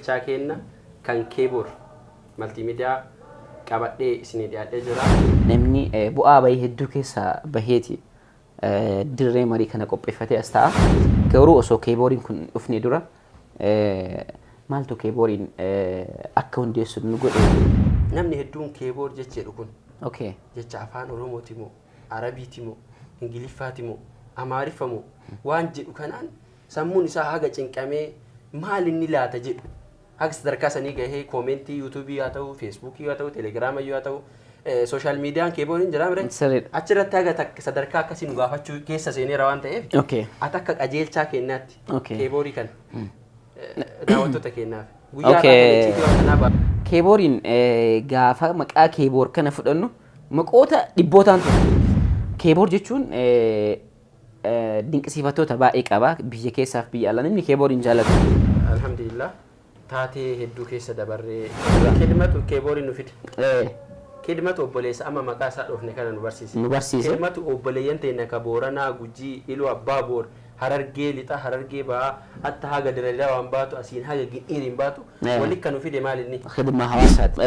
Chaa keenna kan Keeboor Maltiimidiyaa qabadhee isinii dhiyaadhee jira. Namni bu'aa bahii hedduu keessa baheeti dirree marii kana qopheeffatee as ta'a. Garuu osoo keebooriin kun hin dhufne dura maaltu keebooriin akka hundeessu nu godhe? Namni hedduun Keeboor jechi jedhu kun Okay. jecha afaan Oromooti moo Arabiiti moo Ingiliffaati moo Amaariffa moo waan jedhu kanaan sammuun isaa haga cinqamee maal inni laata jedhu haga sadarkaa sanii gahee koomentii yuutuubii haa ta'u, feesbuukii haa ta'u, telegiraama haa ta'u, sooshaal miidiyaan keeboon hin jiraa mire. Sirriidha. Achirratti haga takka sadarkaa akkasii nu gaafachuu keessa seeneera waan ta'eef ati akka qajeelchaa keenyaatti keeboorii kana daawwattoota keenyaaf guyyaa har'aa kana icciitii waan kanaa ba'a. Keebooriin gaafa maqaa keeboor kana fudhannu maqoota dhibbootaan ture. Keeboor jechuun dinqisiifattoota baay'ee qaba biyya keessaaf biyya alaa namni keebooriin jaalatu. Alhamdulillah taatee hedduu keessa dabarree kidmatu keebooriin nu fide. Kidmatu obboleessa amma maqaa isaa dhoofne kana nu barsiise. Nu barsiise. Kidmatu obboleeyyan teenya ka Booranaa, Gujii, Iluu Abbaa Boor, Harargee Lixaa, Harargee Bahaa, hatta haga Dirre baatu asiin haga Gindhiiriin baatu walitti kan nu fide maal inni? Khidmaa hawaasaati.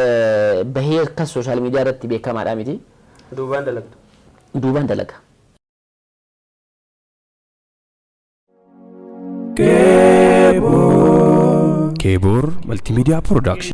Bahee akkas sooshaal miidiyaa irratti beekamaadha miti. Duubaan dalagdu. Duubaan dalaga. Keeboor Multimedia Production.